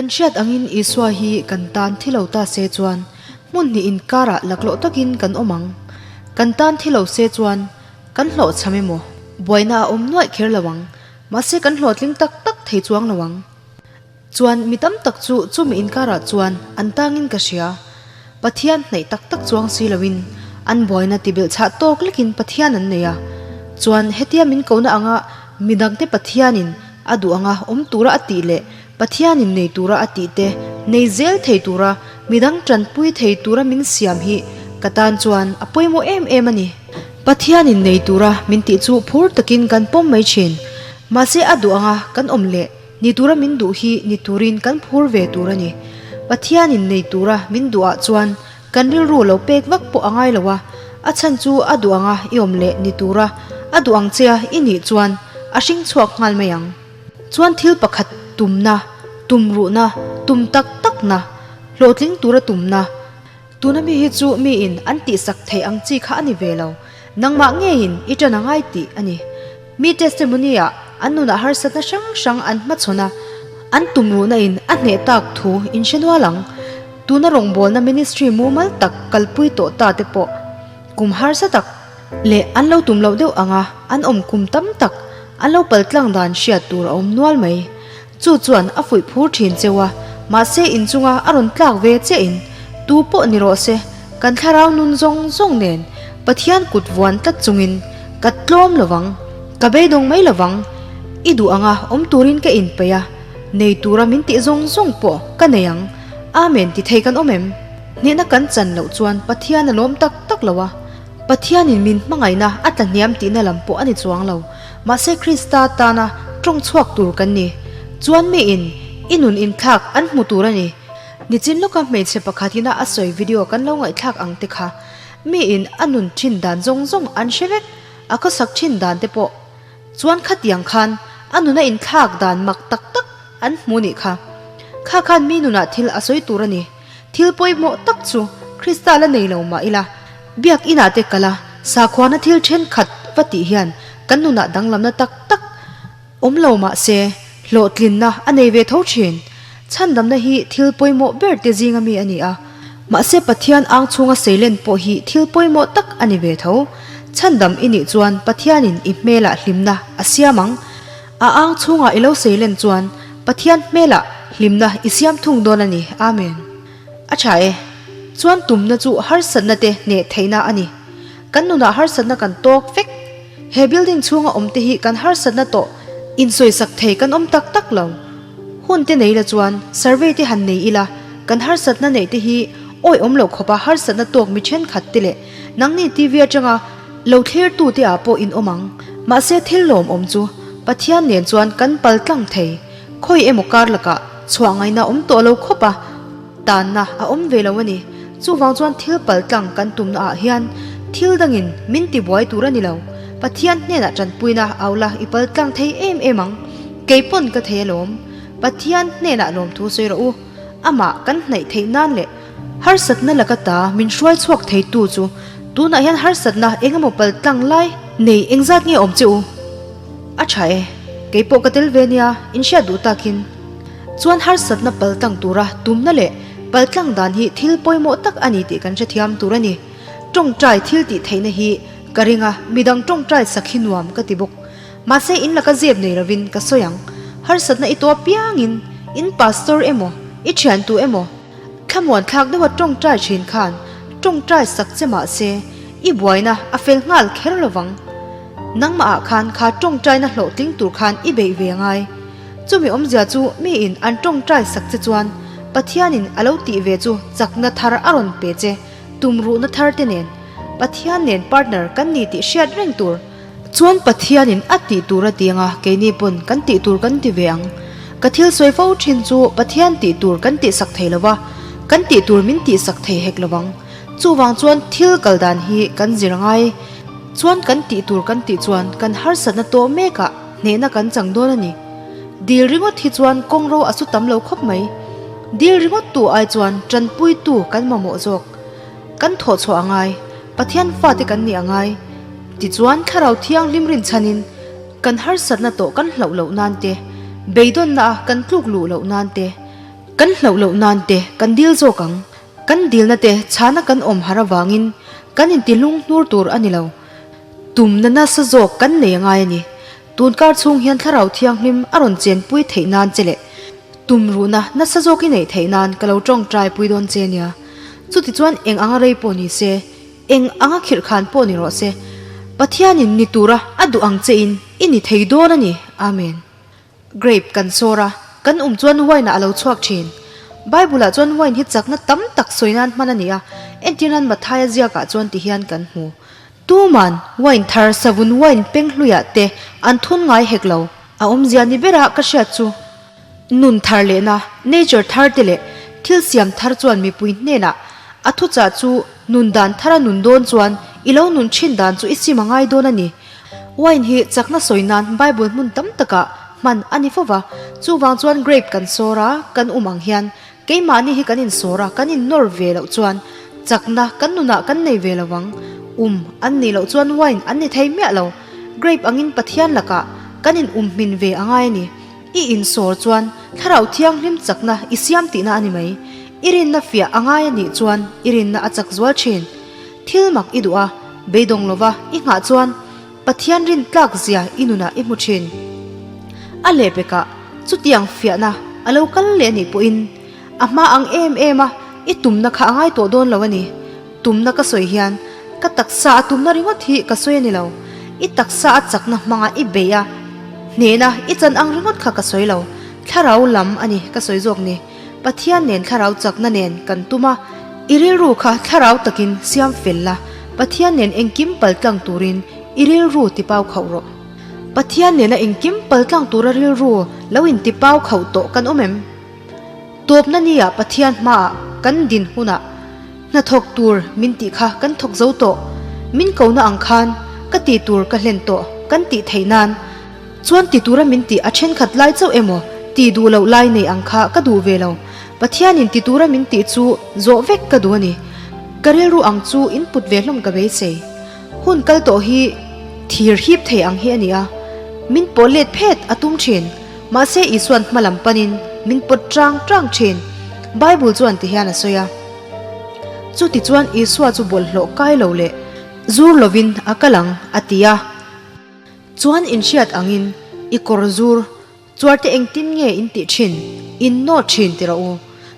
Kan hriat angin Isua hi kan tan thi lo ta se chuan hmun hnih inkarah laklawh takin kan awm ang. Kan tan thi lo se chuan kan hlawhchham emaw buaina a awm nuaih kher lo ang, mahse kan hlawhtling tak tak thei chuang lo ang. Chuan mi tam tak chu chumi inkarah chuan an tangin ka hria. Pathian hnaih tak tak chuang si loin an buaina tibelh chhah tawk lekin Pathian an nei a. Chuan hetia min kohna anga midangte Pathianin a duh anga awm tura a tih leh Pathianin nei tura a tih te nei zel thei tura midang tanpui thei tura min siam hi ka tan chuan a pawimawh em em a ni. Pathianin nei tura min tih chu phur takin kan pawm mai thin. Mahse a duh anga kan awm leh Ni tura min duh hi ni turin kan phur ve tur a ni. Pathianin nei tura min duhah chuan kan rilru lo pek vak pawh a ngai lo a, a chhan chu a duh anga i awm leh ni tura a duh ang che a i nih chuan a hring chhuak nghal mai ang. Chuan thil pakhat tumna, tumruhna, tum tak takna, hlawhtling tura tumna, tuna mi hi chu miin an tihsak theih ang chi kha a ni ve lo, nangmah ngeiin i ṭan a ngai tih a ni. Mi testimony-ah an nunah harsatna hrang hrang an hmachhawn a, an tumruhna in a hneh tak thu in hre nual ang. Tuna rawngbawlna ministry mumal tak kalpui tawh ta te pawh kum harsa tak leh an lo tum loh deuh anga an awm kum tam tak an lo paltlang dan hriat tur a awm nual mai. Chu chuan a fuih phur thin cheu a, mahse inchunga a rawn tlak ve chiah in tu pawh ni rawh se, kan thlarau nun zawng zawng nen Pathian kut vuan tlat chungin ka tlawm lovang, ka beidawng mai lovang, i duh anga awm turin ka inpeih a, nei tura min tih zawng zawng pawh ka nei ang, Amen ti thei kan awm em? Hnehna kan chan loh chuan Pathian a lawm tak tak lo a, Pathianin min hmangaihna a tla hniam tihna lam pawh a ni chuang lo. Mahse Krista tana tawng chhuak tur kan ni. Chuan miin i nun inthlak an hmu tur a ni. Nichin lawka hmeichhe pakhatina a sawi video kan lo ngaihthlak ang te kha. Miin a nun thin dan zawng zawng an hre vek, a khawsak thin dan te pawh. Chuan khatiang khan a nuna inthlak dan mak tak tak an hmu nih kha. Kha khan mi nunah thil a sawi tur a ni. Thil pawimawh tak chu Krista la nei lo mah ila, biak inah te kal a, sakhuana thil thenkhat va tih hian kan nunah danglamna tak tak awm lo mah se, hlawhtlinna a nei ve tho thin. Chhandamna hi thil pawimawh ber te zinga mi a ni a, mahse Pathian ang chhunga seilen pawh hi thil pawimawh tak a ni ve tho. Chhandam i nih chuan Pathianin i hmelah hlimna a siam ang. A ang chhungah i lo seilen chuan Pathian hmelah hlimna i siam thung dawn a ni. Amen. A tha e. Chuan tumna chu harsatna te hneh theihna a ni. Kan nunah harsatna kan tawk vek. He building chhunga awm te hi kan harsatna tawh insawisak thei kan awm tak tak lo. Hun te nei la chuan survey te han nei ila kan harsatna neih te hi awi awm lo khawpa harsatna tawk mi thenkhat te leh nangni TV atanga Lo thlirtu te ah pawh in awm ang. Mahse thil lawmawm chu Pathian nen chuan kan pal tlang thei. Khawi emaw kar lakah chhuah ngaihna awm tawh lo khawp a, tanna a awm ve lo a ni. Chuvang chuan thil pal tlang kan tumna ah hian thil dangin min ti buai tur a ni lo. Pathian hnenah tanpuina au la i pal tlang thei em em ang. Kei pawn ka thei alawm. Pathian hnenah lawmthu sawi rawh u. Amah kan hnaih theih nan leh Harsatna laka ta min hruai chhuak theitu chu tunah hian harsatna eng emaw pal tlang lai nei engzat nge awm che u? A tha e, kei pawh ka tel ve nia, in hriat duh takin. Chuan harsatna pal tlang tura tumna leh pal tlang dan hi thil pawimawh tak a ni tih kan hrethiam tur a ni. Tawngtai thil tih theihna hi ka ring a, midang tawngtai sak hi nuam ka ti bawk. Mahse in laka zep nei lovin ka sawi ang, harsatna i tawp piangin in pastor emaw i thiantu emaw, Thlamuan thlak deuha tawngtai thin khan tawngtai sak che mah se i buaina a fel nghal kher lo vang. Nangmah ah khan kha tawngtaina hlawhtling tur khan i beih ve ngai. Chumi awmzia chu miin an tawngtai sak che chuan Pathianin a lo tih ve chu chakna thar a rawn pe che, tumruhna thar te nen Pathian nen partner kan ni tih hriat reng tur. Chuan Pathianin a tih tur a ti anga keini pawn kan tih tur kan ti ve ang. Ka thil sawi fo thin chu Pathian tih tur kan tihsak thei lo va, kan tih tur min tihsak thei hek lo vang. Chuvang chuan thil kal dan hi kan zir angai. Chuan kan tih tur kan tih chuan kan harsatna tawh mekah hnehna kan chang dawn a ni. Dil ringawt hi chuan kawngro a su tam lo khawp mai. Dil ringawt tu ai chuan tanpuitu kan mamawh zawk. Kan thawh chhuah a ngai, Pathian fate kan nih a ngai. Tichuan Thlarau Thianghlim rinchhanin kan harsatna tawh kan hlauh loh nan te, beidawnna a kan tluk luh loh nan te, Kan hlauh loh nan te kan dil zawk ang. Kan dilna te chhana kan awm har avangin kan inti lung hnur tur a ni lo. Tumna nasa zawk kan nei a ngai a ni. Tun kar chhung hian Thlarau Thianghlim a rawn chenpui theih nan che leh tumruhna nasa zawk i neih theih nan ka lo tawngtai pui dawn che nia. Chutichuan eng anga rei pawh ni se, eng anga khirh khan pawh ni rawh se, Pathianin ni tura a duh ang che in i ni thei dawn a ni. Amen. Grape kan sawr a, kan um chuan wine ah a lo chhuak thin. Bible ah chuan wine hi chakna tam tak sawi nan hman a ni a, entir nan Mathaia ziak ah chuan ti hian kan hmu. Tuman wine thar savun wine peng hluiah te an thun ngai hek lo. A awmzia ni bera ka hriat chu nun thar lehna, nature thar te leh thil siam thar chuan mipui hnenah a thuchah chu nun dan thara nun dawn chuan i lo nun thin dan chu i sim a ngai dawn a ni. Wine hi chakna sawi nan Bible hmun tam takah hman a ni fo va, chuvang chuan grape kan sawr a, kan um ang hian keimahni hi kan insawr a, kan innawr ve loh chuan chakna kan nunah kan nei ve lo vang. Um an nih loh chuan wine an ni thei miah lo. Grape angin Pathian lakah kan in um hmin ve a ngai a ni. I insawr chuan Thlarau Thianghlim chakna i siam tihna a ni mai. I rinna fiah a ngai a nih chuan i rinna a chak zual thin. Thil mak i duh a, beidawng lova i nghah chuan Pathian rin tlak zia i nunah i hmu thin. A lehpekah chutiang fiahna a lo kal leh anih pawhin a hma ang em em a i tumna kha a ngai tawh dawn lo a ni. Tumna ka sawi hian ka taksa a tumna ringawt hi ka sawi a ni lo. I taksa a chakna hmanga i beih a, hnehna i chan ang ringawt kha ka sawi lo. Thlarau lam a ni ka sawi zawk ni. Pathian nen thlarau chakna nen kan tum a, i rilru kha thlarau takin siam fel la, Pathian nen engkim paltlang turin i rilru tipau khauh rawh. Pathian nena engkim paltlang tura rilru lo intipau khauh tawh kan awm em? Tawpna nia Pathian hmaah kan din hunah hnathawk tur min tih kha kan thawk zo tawh, min kona ang khan ka tih tur ka hlen tawh kan tih theih nan, Chuan ti tura min tih a thenkhat lai chauh emaw tih duh loh lai nei ang kha ka duh ve lo. Pathianin ti tura min tih chu zawh vek ka duh a ni. Ka rilru ang chu in put ve hlawm ka beisei. Hun kal tawh hi thir hip thei ang hi a ni a, min pawh let phet a tum thin. Mahse Isuan hma lam panin min pawt tang tang thin. Bible chuan ti hian a sawi a. Chutichuan Isua chu bawlhhlawh kai lo leh zur lovin a kal ang a ti a. Chuan in hriat angin i kawr zur chuar te engtin nge in tih thin, in nawt thin ti rawh u.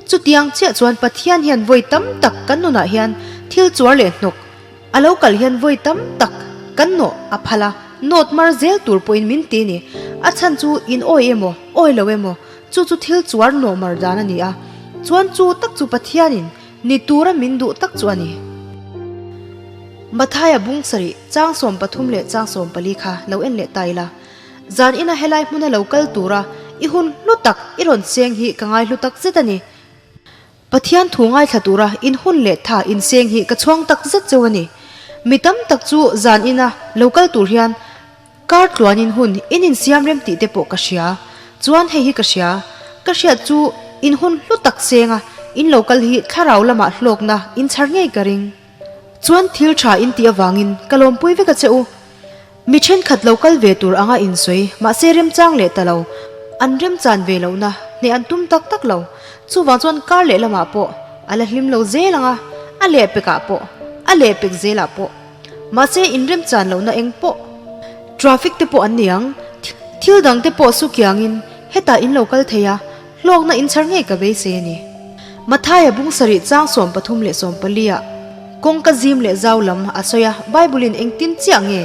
Chutiang chiah chuan Pathian hian vawi tam tak kan nunah hian thil chuar leh hnawk a lo kal hian vawi tam tak kan nawh a phal a, nawt mar zel tur pawhin min ti ni. A chhan chu in awi emaw, awi lo emaw, chu chu thil chuar nawh mar dan a ni a. Chuan chu tak chu Pathianin Ni tura min duh tak chu a ni. Mathaia bung sarih, chang 13 leh chang 14 kha lo en leh ta ila. Zan ina helai hmuna lo kal tura i hun hlu tak i rawn seng hi ka ngai hlu tak zet a ni. Pathian thu ngaithla tura in hun leh tha in seng hi ka chhuang tak zet cheu a ni. Mi tam tak chu zan ina lo kal tur hian Kar tluanin hun in insiam rem tih te pawh ka hria. Chuan hei hi ka hria. Ka hriat chu in hun hlu tak senga in lo kal hi thlarau lamah hlawkna in chhar ngei ka ring. Chuan thil tha in tih avangin ka lawmpui vek a che u. Mi thenkhat lo kal ve tur anga insawi mahse remchang leh ta lo. An remchan ve lohna hneh an tum tak tak lo. Chuvang chuan kar lehlamah pawh a la hlim lo zel ang a, a lehpekah pawh, a lehpek zelah pawh. Mahse inremchan lohna eng pawh traffic te pawh an ni ang, thil dang te pawh su kiangin hetah in lo kal thei a, hlawkna in chhar ngei ka beisei a ni. Mathaia bung sarih chang 13 leh 14 ah kawngka zim leh zau lam a sawi a, Bible in engtin chiah nge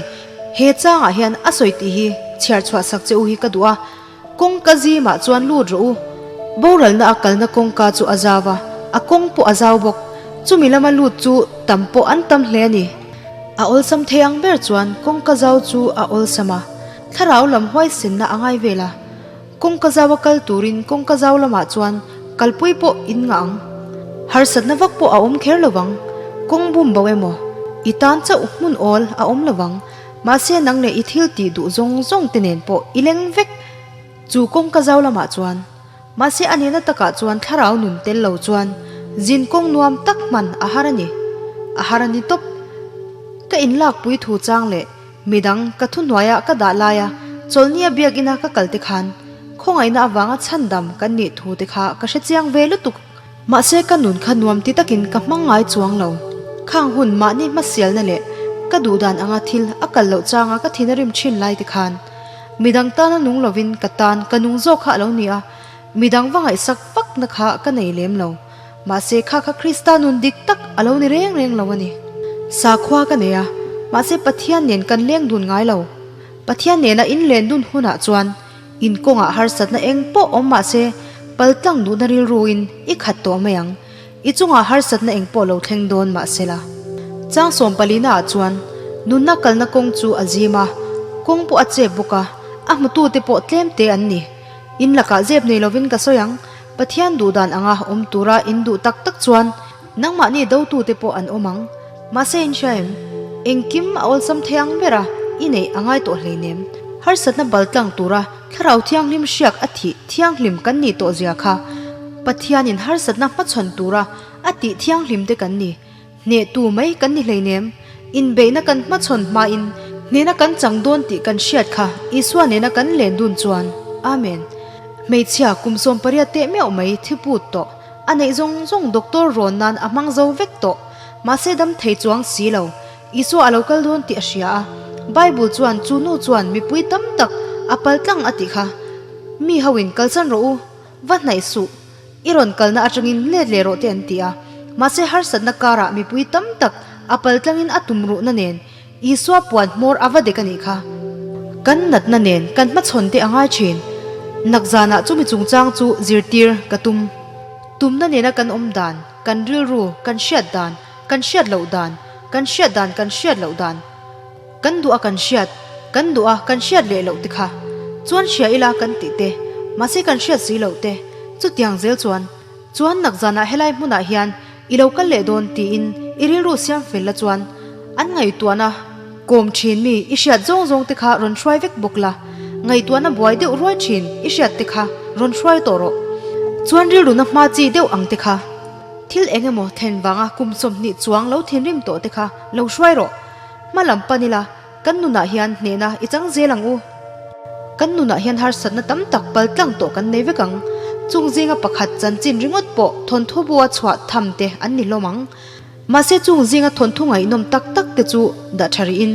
he changah hian a sawi tih hi chhiar chhuah sak che u hi ka duh a, Kawngka zimah chuan lut rawh u. Boralna a kalna kawngka chu a zau a, a kawng pawh a zau bawk. Chumi lama lut chu tam pawh an tam hle a ni. A awlsam thei ang ber chuan kawngka zau chu a awlsam a, thlarau lam huaisenna a ngai vel a. Kawngka zau a kal turin kawngka zau lamah chuan kalpui pawh in ngah ang. Harsatna vak pawh a awm kher lo vang. Kawng bum bo emaw, i tan chauh hmun awl a awm lo vang. Mahse nang leh i thil tih duh zawng zawng te nen pawh i leng vek chu kawngka zau lamah chuan. Mahse a nena takah chuan thlarau nun tel lo chuan zin kawng nuam tak hman a har a ni. A har a ni tawp. Ka inlakpui thu chang leh midang ka thuhnuaia ka dah laia chawlhnia biakina ka kal te khan. Khawngaihna avanga chhandam kan nih thu te kha ka hrechiang ve lutuk. Mahse ka nun kha nuam ti takin ka hmang ngai chuang lo. Khang hun mahni hmasialna leh ka duhdan anga thil a kal loh changa ka thin a rim thin lai te khan midang tana nung lovin ka tan ka nung zawk kha a lo ni a, midang va ngaihsak vakna kha ka nei lem lo. Mahse kha kha Krista nun dik tak a lo ni reng reng lo a ni. Sakhua ka nei a, mahse Pathian nen kan leng dun ngai lo. Pathian nena inlen dun hunah chuan In kawngah harsatna eng pawh awm mah se, paltlang duhna rilruin i khat tawh mai ang. I chungah harsatna eng pawh lo thleng dawn mah se la. Chang sawmpalina ah chuan nunna kalna kawng chu a zim a, kawng pawh a chep bawk a, a hmutute pawh tlem te an ni. In lakah zep nei lovin ka sawi ang, Pathian duhdan anga awm tura in duh tak tak chuan nangmahni dotute pawh an awm ang. Mahse in hria em? Engkim a awlsam thei ang ber a, i neih a ngai tawh hleinem. Harsatna bal tlang tura Thlarau Thianghlim hriak a thih thianghlim kan nih tawh zia kha Pathianin harsatna hmachhawn tura a tih thianghlim te kan ni. Hnehtu mai kan ni hleinem. Inbeihna kan hmachhawn hmain hnehna kan chang dawn tih kan hriat kha Isua nena kan len dun chuan. Amen. Hmeichhia kum 18 teh meuh mai thiput tawh. A neih zawng zawng doctor rawn nan a hmang zo vek tawh. Mahse dam thei chuang si lo. Isua a lo kal dawn tih a hria a. Bible chuan chu nu chuan mipui tam tak a pal tlang a tih kha. Mi ho in kalsan rawh u, va hnaih suh. I rawn kalna atangin let leh rawh te an ti a. Mahse harsatna karah mipui tam tak a pal tlangin a tum ruhna nen Isua puan hmawr a va dek a nih kha. Kan natna nen kan hmachhawn te a ngai thin. Nakzanah chumi chungchang chu zirtir ka tum. Tumna nena kan awm dan, kan rilru, kan hriat dan, kan hriat loh dan, kan hriat dan kan hriat loh dan, kan duh a kan hriat, kan duh a kan hriat leh loh te kha chuan hria ila kan tih te, mahse kan hriat si loh te, chutiang zel chuan chuan nakzanah helai hmunah hian I lo kal leh dawn tiin i rilru siam fel la chuan an ngaihtuahna kawm thin mi i hriat zawng zawng te kha rawn hruai vek bawk la, ngaihtuahna buai deuh ruai thin i hriat te kha rawn hruai tawh rawh. Chuan rilruna hma chi deuh ang te kha thil eng emaw then vanga kum 20 chuang lo thinrim tawh te kha lo hruai rawh. Hma lam pan ila kan nunah hian hnehna i chang zel ang u. Kan nunah hian harsatna tam tak pal tlang tawh kan nei vek ang. Chung zinga pakhat chanchin ringawt pawh thawnthu bua chhuah tham te an ni hlawm ang. Mahse chung zinga thawnthu ngaihnawm tak tak te chu dah tha rihin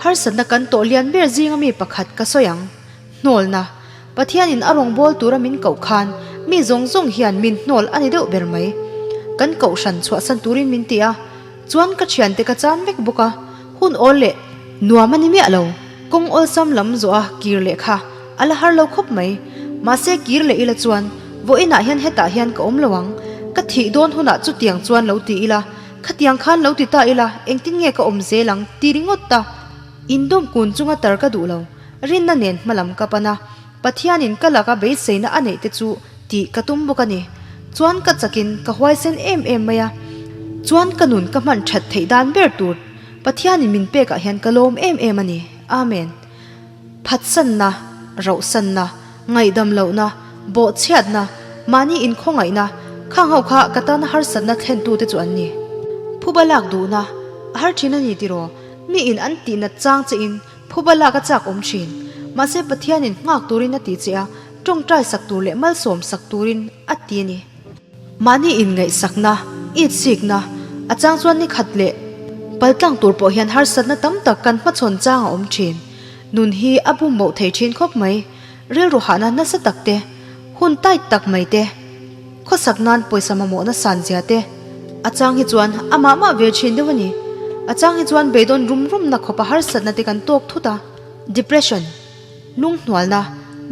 harsatna kan tawh lian ber zinga mi pakhat ka sawi ang. Hnawlna, Pathianin a rawngbâwl tura min koh khan mi zawng zawng hian min hnawl a ni deuh ber mai. Kan kohhran chhuahsan turin min ti a. Chuan ka thiante ka chan vek bawk a, hun awl leh nuam a ni miah lo. Kawng awlsam lam zawh a kir leh kha a la har lo khawp mai. Mahse kir leh ila chuan vawiinah hian hetah hian ka awm lo ang. Ka thih dawn hunah chutiang chuan lo ti ila, khatiang khan lo ti ta ila engtin nge ka awm zel ang ti ringawt ta. Indawm kun chunga tar ka duh lo. Rinna nen hmalam ka pan a, Pathianin ka laka beiseina a neih te chu tih ka tum bawk a ni. Chuan ka chakin ka huaisen em em mai a, chuan ka nun ka hman that theih dan ber tur Pathianin min pekah hian ka lawm em em a ni. Amen. Phatsanna, rauhsanna, ngaihdam lohna, bawhchhiatna, mahni inkhawngaihna, khang ho kha ka tana harsatna thlentute chu an ni. Phuba lak duhna, a har thin a ni tiraw? Mi in an tihnat chang che in Phuba lak a chak awm thin. Mahse Pathianin nghak turin a ti che a, tawngtai sak tur leh malsawm sak turin a ti a ni. Mahni inngaihsakna, itsikna, a chang chuan ni khat leh paltlang tur pawh hian harsatna tam tak kan hmachhawn chang a awm thin. Nun hi a bum boh thei thin khawp mai. Rilru hahna nasa tak te, hun tight tak mai te, khawsak nan pawisa mamawhna san zia te, a chang hi chuan a mah mah ve thin deuh a ni. A chang hi chuan beidawn rum rumna khawpa harsatna te kan tawk thut a. Depression, lunghnualna,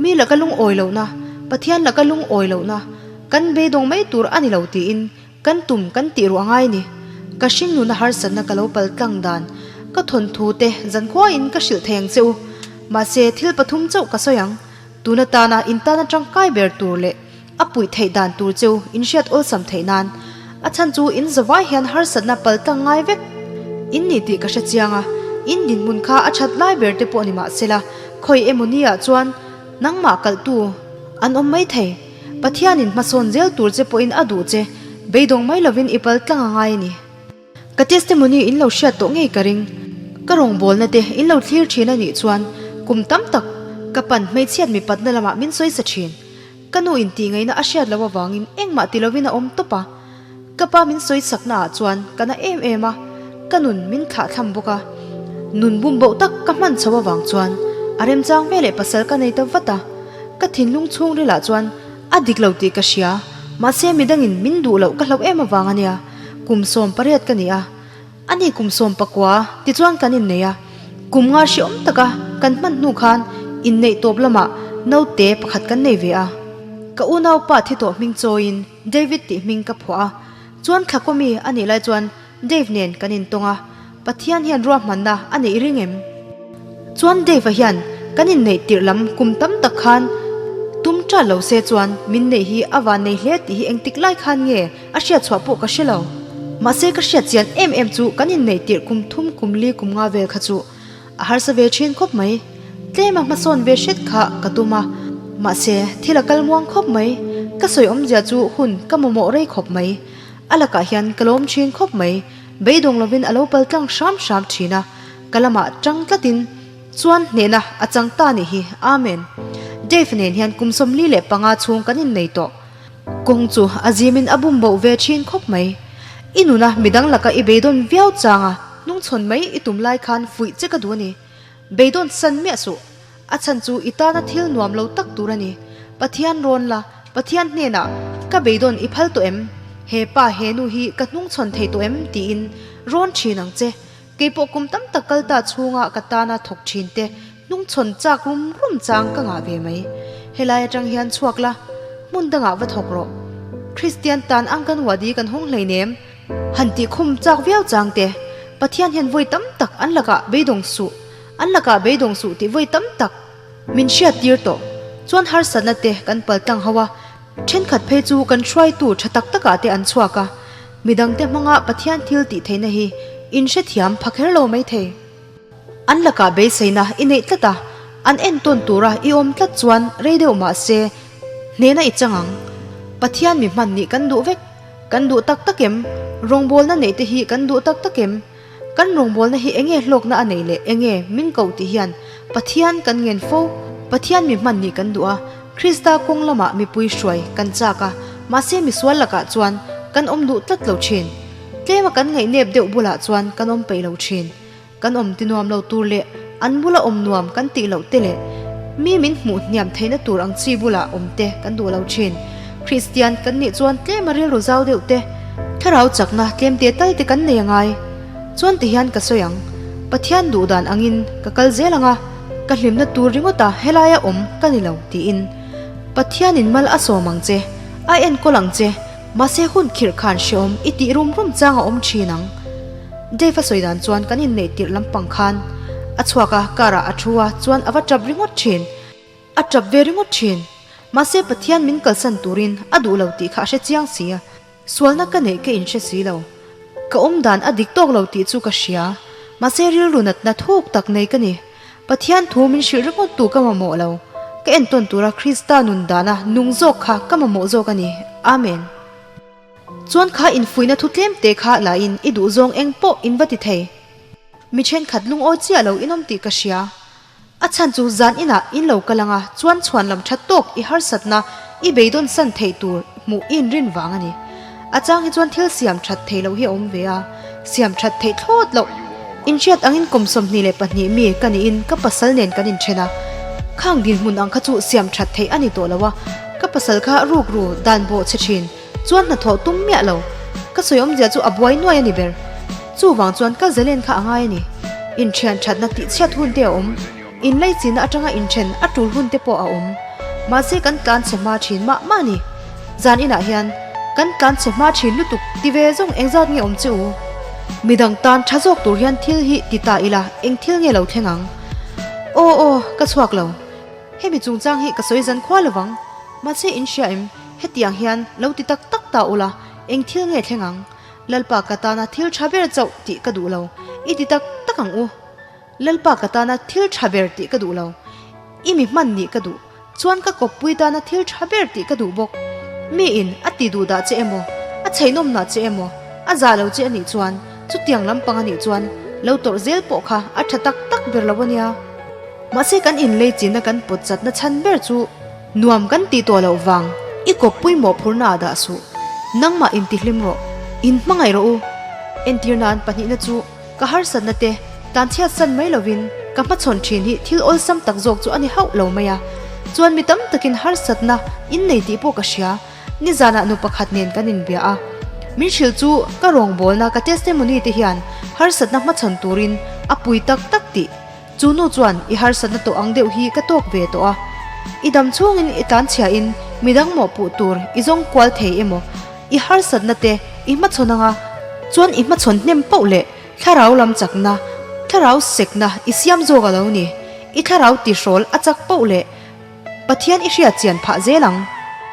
mi laka lungawi lohna, Pathian laka lungawi lohna, kan beidawng mai tur a ni lo tiin kan tum kan tih ruah ngai a ni. Ka hringnuna harsatna ka lo pal tlang dan, ka thawnthu te zankhuain ka hrilh thei ang che u. Mahse, thil pathum chauh ka sawi ang. Tun atana in tana tangkai ber tur leh a puih theih dan tur cheu in hriat awlsam theih nan a chhan chu in zavai hian harsatna pal tlang ngai vek in ni tih ka hre chiang a, in dinhmun kha a that lai ber te pawh ni mah sela khawi emaw ni ah chuan nangmah kalhtu an awm mai thei. Pathianin hmasawn zel tur che pawhin a duh che, beidawng mai lovin i pal tlang a ngai a ni. Ka testimony in lo hriat tawh ngei ka ring. Ka rawngbawlna te in lo thlir thin a nih chuan kum tam tak Ka pan hmeichhiat mipatna lamah min sawi sa thin. Ka nu in tih ngaihna a hriat loh avangin engmah ti lovin a awm tawp a. Ka pa min sawi sakna ah chuan ka na em em a, ka nun min thlah thlam bawk a. Nun bum boh tak ka hman chho avang chuan a remchang ve leh pasal ka nei ta vat a. Ka thinlung chhungril ah chuan a dik lo tih ka hria, mahse midangin min duh loh ka hlauh em avang a nia. Kum 18 ka ni a, ani kum 19 tichuan kan innei a. Kum nga hreawm taka kan hman hnu khan inneih tawp lamah naute pakhat kan nei ve a. Ka unaupa thi tawh hming chawiin David tih hming ka phuah a, chuan Thlakawmi a nih lai chuan Dave nen kan intawng a, Pathian hian ruahmanna a neih ring em? Chuan Dave-a hian kan inneih tirh lam kum tam tak khan tum ṭat lo se chuan min neih hi a van nei hle tih hi engtik lai khan nge a hriat chhuah pawh ka hre lo. Mahse ka hriat chian em em chu kan inneih tirh kum thum kum li kum nga vel kha chu A harsa ve thin khawp mai. Tlem a hmasawn ve hret kha ka tum a, mahse thil a kal muang khawp mai. Ka sawi awmzia chu hun ka mamawh rei khawp mai. A lakah hian ka lawm thin khawp mai. Beidawng lovin a lo pal tlang hram hram thin a, ka lamah tang tlatin chuan hnehna a chang ta nih hi. Amen. Dave nen hian kum 45 chhung kan innei tawh. Kawng chu a zimin a bum boh ve thin khawp mai. I nuna midang laka i beidawn viau chang a, hnungchhawn mai i tum lai khan fuih che ka duh a ni. Beidawn san miah suh. A chhan chu i tana thil nuam lo tak tur a ni. Pathian rawn la, Pathian hnenah, Ka beidawn i phal tawh em? He pa he nu hi ka hnungchhawn thei tawh em? tiin rawn thin ang che. Keipawh kum tam tak kal ta chhunga ka tana thawk thin te hnungchhawn chak rum rum chang ka ngah ve mai. Helai atang hian chhuak la, hmun dangah va thawk rawh. Kristian tan ang kan wadi kan hawng hleinem. Han tih khum chak viau chang te, Pathian hian vawi tam tak an lakah beidawng suh, an lakah beidawng suh tih vawi tam tak min hriat tir tawh. Chuan harsatna te kan pal tlang ho a, thenkhat phei chu kan hruaitu tha tak takah te an chhuak a, midangte hmanga Pathian thil tih theihna hi in hrethiam pha kher lo maithei. An lakah beiseina i neih tlat a, an entawn tura i awm tlat chuan rei deuh mah se hnena i chang ang. Pathian mi hman nih kan duh vek, kan duh tak tak em? Rawngbawlna neih te hi kan duh tak tak em? Kan rawngbawlna hi enge hlawkna a neih leh enge min koh tih hian Pathian kan ngen fo. Pathian mi hman nih kan duh a, Krista kawng lamah mipui hruai kan chak a, mahse misual lakah chuan kan awm duh tlat lo thin. Tlema kan ngaihnep deuh bulah chuan kan awm peih lo thin. Kan awm ti nuam lo tur leh an bula awm nuam kan tih loh te leh mi min hmuh hniam theihna tur ang chi bula awm te kan duh lo thin. Kristian kan nih chuan tlem a rilru zau deuh te, thlarau chakna tlem te tal te kan nei a ngai. Chuan ti hian ka sawi ang, Pathian duh dan angin ka kal zel ang a, ka hlimna tur ringawta helaia awm ka ni lo tiin. Pathianin mal a sawm ang che, a enkawl ang che, mahse hun khirh khan hreawm i tih rum rum chang a awm thin ang. Dave a sawi dan chuan kan inneih tirh lampang khan a chhuak a, car ah a thu a, chuan a va tap ringawt thin. A tap ve ringawt thin. Mahse Pathian min kalsan turin a duh lo tih kha a hre chiang si a, sualna ka neih ka inhre si lo. Ka awm dan a dik tawk lo tih chu ka hria. Mahse rilru natna thuk tak nei ka ni. Pathian thu min hrilh ringawt tu ka mamawh lo. Ka entawn tura Krista nun dana nung zawk kha ka mamawh zawk a ni. Amen. Chuan kha infuihna thu tlem te kha la in i duh zawng eng pawh in va ti thei. Mi thenkhat lungawi chiah lo in awm tih ka hria. A chhan chu zan inah in lo kal anga chuan chhuan lam that tawk i harsatna i beidawn san theih tur hmuh i inrin vang a ni. A chang hi chuan thil siam that thei loh hi a awm ve a, siam that theih thlawt loh. Inhriat angin kum 22 mi ka niin ka pasal nen kan inthen a, khang dinhmun ang kha chu siam that theih a ni tawh lo a, ka pasal kha rukru dan bawh chhe thin. Chuan hnathawh tum miah lo. Ka sawi awmzia chu a buai nuai a ni ber. Chuvang chuan ka zalen kha a ngai a ni. Inthian thatna tih chhiat hun te a awm. Inleichina atanga inthen a tul hun te pawh a awm. Mahse kan tlan chhe hma thin mah mah a ni. Zan inah hian kan tlan chhe hma thin lutuk ti ve zawng engzat nge awm che u? Midang tan tha zawk tur hian thil hi ti ta ila eng thil nge lo thleng ang? Aw aw ka chhuak lo. Hemi chungchang hi ka sawi zan khua lovang. Mahse in hria em? Hetiang hian lo ti tak tak ta ula, eng thil nge thleng ang? Lalpa ka tana thil tha ber chauh tih ka duh lo, i ti tak tak ang u. Lalpa ka tana thil tha ber tih ka duh lo, i mi hman nih ka duh, chuan ka kawppui tana thil tha ber tih ka duh bawk. Mi in a ti duh dah che emaw, a chheihnawm nah che emaw, a zah lo che a nih chuan, chutiang lampang a nih chuan lo tawrh zel pawh kha a tha tak tak ber lo a nia. Mahse kan inlei chinna kan pawt chatna chhan ber chu nuam kan tih tawh loh vang i kawppui mawhphurhna ah dah suh. Nangmah intihlim rawh. In hmangaih rawh u. Entir nan pahnihna chu ka harsatna te tan chhiat san mai lovin ka hmachhawn thin hi thil awlsam tak zawk chu a ni hauh lo mai a. Chuan mi tam takin harsatna in nei tih pawh ka hria. Nizanah nu pakhat nen kan inbia a, min hrilh chu ka rawngbawlna ka testimony te hian harsatna hmachhawn turin a pui tak tak tih. Chu nu chuan i harsatna tawh ang deuh hi ka tawk ve tawh a, i dam chhungin i tlanchhiahin midang mawhpuh tur i zawng kual thei emaw, i harsatna te i hmachhawn anga chuan i hmachhawn hnem pauh leh thlarau lam chakna, thlarau sekna i siam zawk a lo ni. I thlarau tihrawl a chak pauh leh Pathian i hriat chian phah zel ang.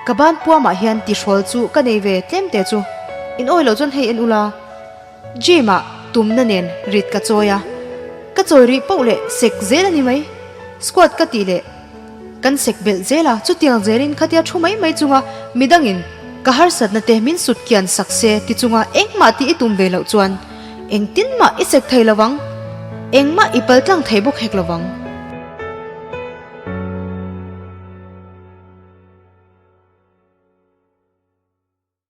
Ka ban puamah hian tihrawl chu ka nei ve tlem te chu. In awi loh chuan hei en ula. Gym ah tumna nen rit ka chawi a. Ka chawi rih poh leh sek zel a ni mai. Squat ka tih leh kan sek belh zel a, chutiang zelin khatia thu mai mai chunga midangin ka harsatna te min sut kian sak se ti chunga engmah tih i tum ve loh chuan engtin mah i sek thei lovang, engmah i pal tlang thei bawk hek lovang.